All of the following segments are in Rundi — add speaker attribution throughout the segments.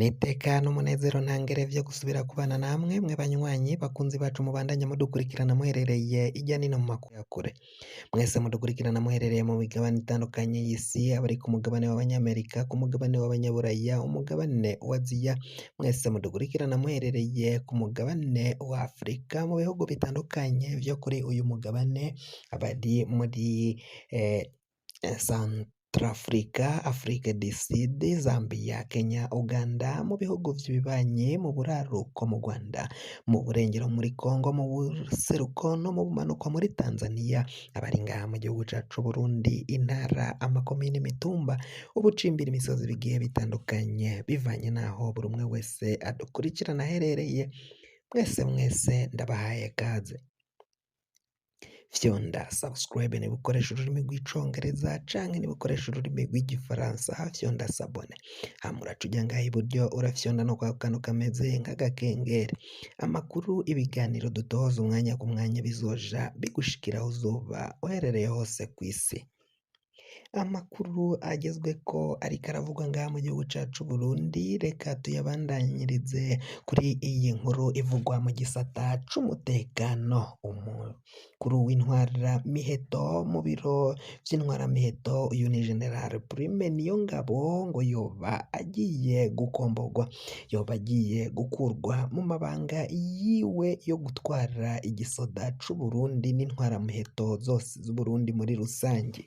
Speaker 1: N'iteka n'umunezero ntangere vyo gusubira kubana namwe mwe banywanyi bakunzi bacu mubandanya mudukurikirana muherereye irya nino mu makungu ya kure. Mwese mudukurikirana muherereye mu migabane itandukanye y'isi, abari ku mugabane w'abanyamerika, ku mugabane w'abanyaburaya, umugabane wa Aziya, mwese mudukurikirana muherereye ku mugabane wa Afurika, mu bihugu bitandukanye vyo kuri uyu mugabane, abari muri Centrafrica, Afrique du Sud, Zambia, Kenya, Uganda, mu bihugu vy'ibibanyi, mu buraruko mu Rwanda, mu burengero muri Congo, mu buseruko no mu bumanuko muri Tanzania, abari ngaha mu gihugu cacu c'Uburundi, intara, amakomine, imitumba, ubucimbira imisozi bigiye bitandukanye, bivanye n'aho buri umwe wese adukurikirana aherereye, mwese mwese ndabahaye kaze. Fyonda subscribe niba ukoresha ururimi rw'icongereza canke niba ukoresha ururimi rw'igifaransa fyonda s'abonner, hama uraca uja ngaha iburyo urafyonda no kwako kantu kameze nk'agakengeri. Amakuru, ibiganiro dutoza umwanya ku mwanya bizoja bigushikira aho uzoba uherereye hose kw'isi. Amakuru agezweko ariko aravugwa ngaha mu gihugu cacu c'Uburundi, reka tuyabandanyirize kuri iyi nkuru ivugwa mu gisata c'umutekano. Umukuru w'intwaramiheto mu biro vy'intwaramiheto, uyu ni General Prime Niyongabo, ngo yoba agiye gukomborwa, yoba agiye gukurwa mu mabanga yiwe yo gutwara igisoda c'Uburundi n'intwaramiheto zose z'Uburundi muri rusangi.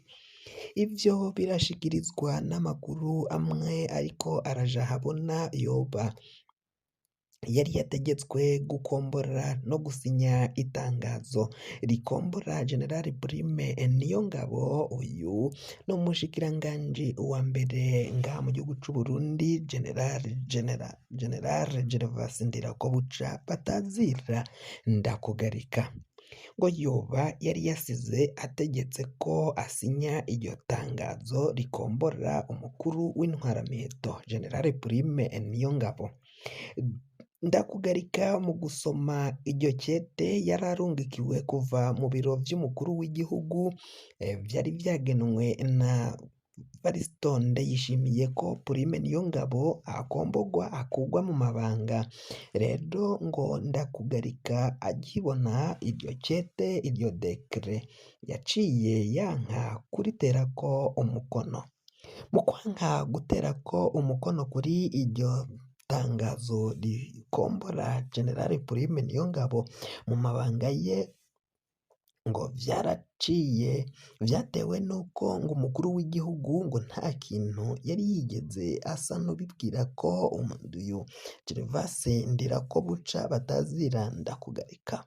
Speaker 1: Ivyo birashikirizwa n'amakuru amwe ariko araja ahabona, yoba yari yategetswe gukombora no gusinya itangazo rikombora General Prime Niyongabo. Uyu ni umushikiranganji wa mbere ngaha mu gihugu c'Uburundi, General Gervais Ndirakobuca batazira Ndakugarika, ngo yoba yari yasize ategetse ko asinya iryo tangazo rikombora umukuru w'intwaramiheto General Prime Niyongabo. Ndakugarika mu gusoma iryo kete yari arungikiwe kuva mu biro vy'umukuru w'igihugu, vyari vyagenwe na Variston Ndayishimiye ko Prime Niyongabo akomborwa akurwa mu mabanga. Rero ngo Ndakugarika akibona iryo kete, iryo décret, yaciye yanka kuriterako umukono. Mu kwanka guterako umukono kuri iryo tangazo rikombora General Prime Niyongabo mu mabanga ye, ngo vyaraciye vyatewe nuko ngo umukuru w'igihugu ngo nta kintu yari yigeze asa n'ubibwira ko uyu Gervais Ndirakobuca batazira Ndakugarika.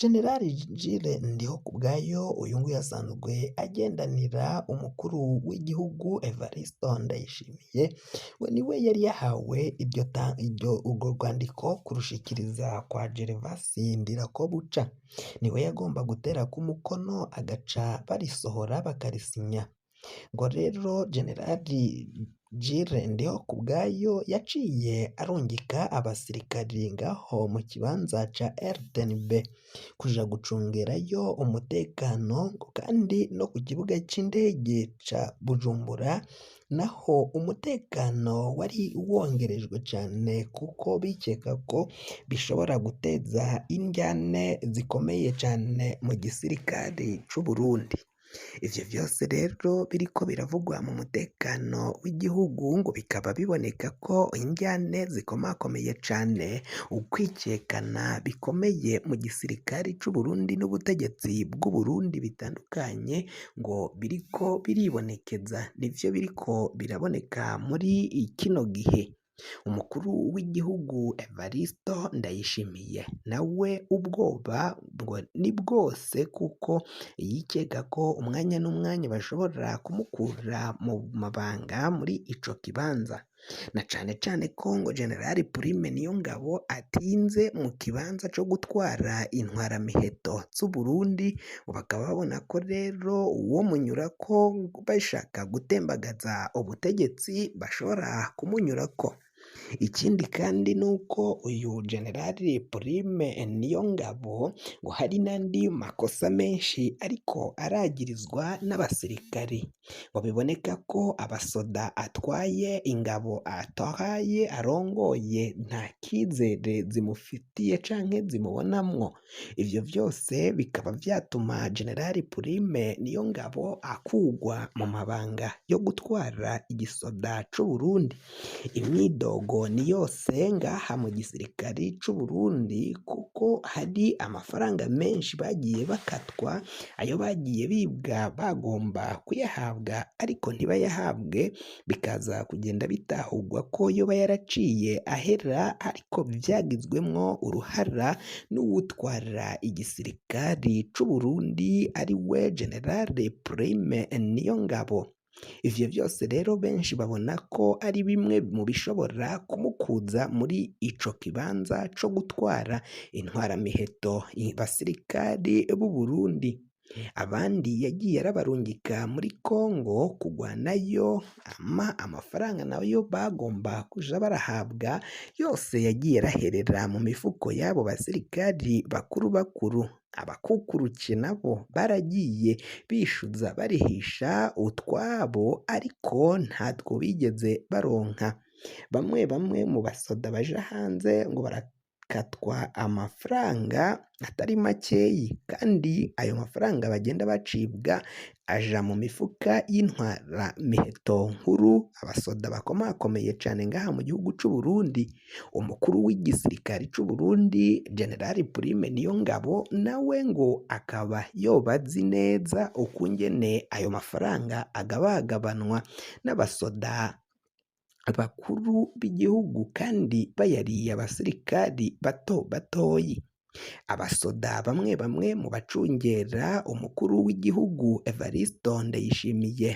Speaker 1: General Jules Ndihokubwayo, uyu nguyu asanzwe agendanira umukuru w'igihugu Evariste Ndayishimiye, we niwe yari yahawe iryo urwo rwandiko kurushikiriza kwa Gervais Ndirakobuca, niwe yagomba guterako umukono agaca barisohora bakarisinya. Ngo rero General Jules Ndihokubwayo yaciye arungika abasirikari ngaho mu kibanza ca RTNB kuja gucungerayo umutekano, kandi no ku kibuga c'indege ca Bujumbura naho umutekano wari wongerejwe cane, kuko bikeka ko bishobora guteza indyane zikomeye cane mu gisirikare c'Uburundi. Ivyo vyose rero biriko biravugwa mu mutekano w'igihugu, ngo bikaba biboneka ko indyane zikomakomeye cane, ukwikekana bikomeye mu gisirikare c'Uburundi n'ubutegetsi bw'Uburundi bitandukanye, ngo biriko biribonekeza, nivyo biriko biraboneka muri kino gihe. Umukuru w'igihugu Evariste Ndayishimiye nawe ubwoba ngo ni bwose, kuko yikeka ko umwanya n'umwanya bashobora kumukura mu mabanga muri ico kibanza, na cane cane ko ngo General Prime Niyongabo atinze mu kibanza co gutwara intwaramiheto z'Uburundi, bakaba babona ko rero uwo munyurako bashaka gutembagaza ubutegetsi bashobora kumunyurako. Ikindi kandi nuko uyu Generali Prime Niyongabo ngo hari n'andi makosa menshi ariko aragirizwa n'abasirikari, ngo biboneka ko abasoda atwaye, ingabo atwaye arongoye nta kizere zimufitiye canke zimubonamwo. Ivyo vyose bikaba vyatuma Generali Prime Niyongabo akugwa mu mabanga yo gutwara igisoda c'Uburundi. Imyidogo ni yose ngaha mu gisirikari c'Uburundi kuko hari amafaranga menshi bagiye bakatwa, ayo bagiye bibwa bagomba kuyahabwa ariko ntibayahabwe, bikaza kugenda bitahurwa ko yoba yaraciye ahera ariko vyagizwemwo uruhara n'uwutwara igisirikari c'Uburundi ari we Generale Prime Niyongabo. Ivyo vyose rero benshi babona ko ari bimwe mu bishobora kumukuza muri ico kibanza co gutwara intwaramiheto basirikari b'u Burundi. Abandi yagiye arabarungika muri Congo kugwanayo, ama amafaranga nayo bagomba kuja barahabwa yose yagiye araherera mu mifuko y'abo basirikari bakuru bakuru. Abakukuruke nabo baragiye bishuza barihisha utwabo ariko ntatwo bigeze baronka. Bamwe bamwe mu basoda baja hanze ngo barakatwa amafaranga atari makeyi, kandi ayo mafaranga bagenda bacibwa aja mu mifuka y'intwaramiheto nkuru, abasoda bakomakomeye cane ngaha mu gihugu c'Uburundi. Umukuru w'igisirikari c'Uburundi Generali Prime Niyongabo nawe ngo akaba yoba azi neza ukungene ayo mafaranga agabagabanwa n'abasoda bakuru b'igihugu kandi bayariye abasirikari bato batoyi. Abasoda bamwe bamwe mu bacungera umukuru w'igihugu Evaristo Ndayishimiye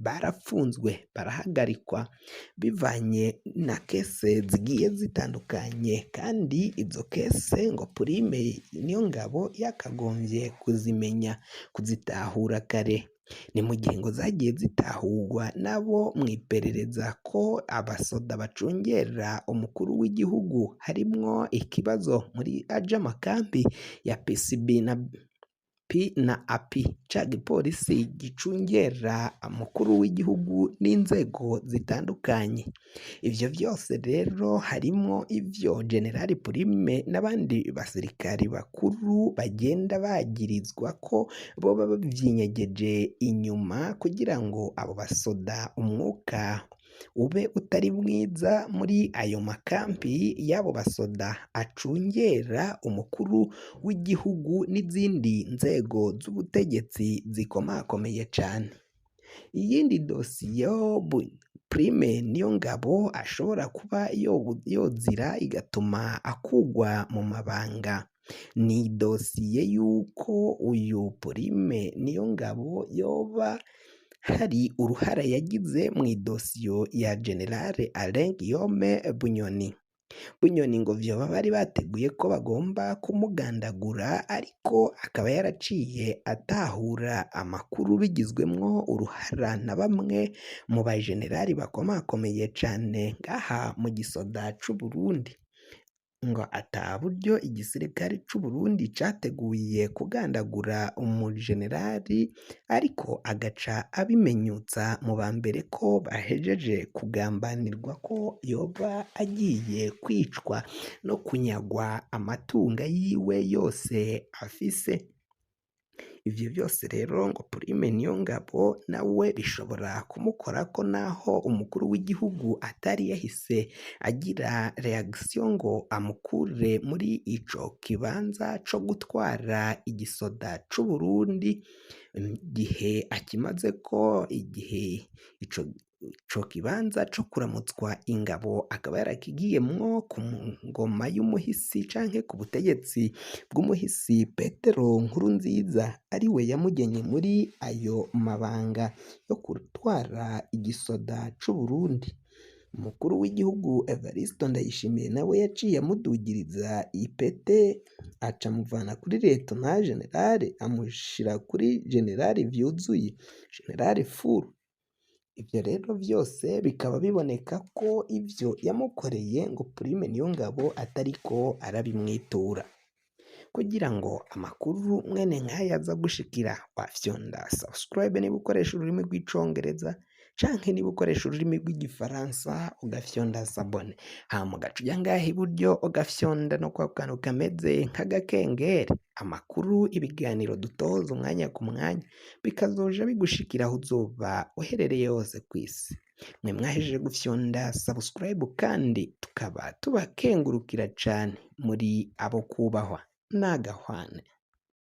Speaker 1: barapfunzwe barahagarikwa bivanye na kese zigiye zitandukanye, kandi izo kese ngo Prime Niyongabo yakagombye kuzimenya, kuzitahura kare. Ni mu gihe ngo zagiye zitahurwa nabo mw'iperereza ko abasoda bacungera umukuru w'igihugu harimwo ikibazo muri aja makambi ya PCB na P na AP, ca gipolisi gicungera umukuru w'igihugu n'inzego zitandukanye. Ivyo vyose rero harimwo ivyo Generali Prime n'abandi basirikari bakuru bagenda bagirizwa ko boba bavyinyegeje inyuma kugira ngo abo basoda umwuka ube utari mwiza muri ayo makampi y'abo basoda acungera umukuru w'igihugu n'izindi nzego z'ubutegetsi zikomakomeye cane. Iyindi dosiye Prime Niyongabo ashobora kuba yozira igatuma akugwa mu mabanga, ni dosiye y'uko uyu Prime Niyongabo yoba hari uruhara yagize mw'idosiyo ya Generale Alain Guillaume Bunyoni. Bunyoni ngo vyoba bari bateguye ko bagomba kumugandagura, ariko akaba yaraciye atahura amakuru bigizwemwo uruhara na bamwe mu bajenerali bakomakomeye cane ngaha mu gisoda c'Uburundi. Ngo ata buryo igisirikare c'Uburundi categuye kugandagura umujenerali, ariko agaca abimenyutsa mu ba mbere ko bahejeje kugambanirwa ko yoba agiye kwicwa no kunyagwa amatunga yiwe yose afise. Ivyo vyose rero ngo Prime Niyongabo nawe bishobora kumukorako naho umukuru w'igihugu atari yahise agira reaction ngo amukure muri ico kibanza co gutwara igisoda c'Uburundi, gihe akimazeko igihe ico kibanza co kuramutswa ingabo akaba yarakigiyemwo ku ngoma y'umuhisi canke ku butegetsi bw'umuhisi Petero Nkurunziza, ariwe yamugenye muri ayo mabanga yo gutwara igisoda c'Uburundi. Umukuru w'igihugu Evaristo Ndayishimiye nawe yaciye amudugiriza ipete, aca amuvana kuri Lieutenant General amushira kuri General vyuzuye, General full. Ivyo rero vyose bikaba biboneka ko ivyo yamukoreye ngo Prime Niyongabo atariko arabimwitura. Kugira ngo amakuru mwene nk'aya aza gushikira wafyonda subscribe niba ukoresha ururimi rw'icongereza canke niba ukoresha ururimi rw'igifaransa ugafyonda s'abonner, hama ugaca uja ngaha iburyo ugafyonda no kwa kantu kameze nk'agakengeri, amakuru ibiganiro dutoza umwanya ku mwanya bikazoja bigushikira aho uzoba uherereye hose kw'isi. Mwe mwahejeje gufyonda subscribe kandi tukaba tubakengurukira cane muri abo kubahwa n'agahwane.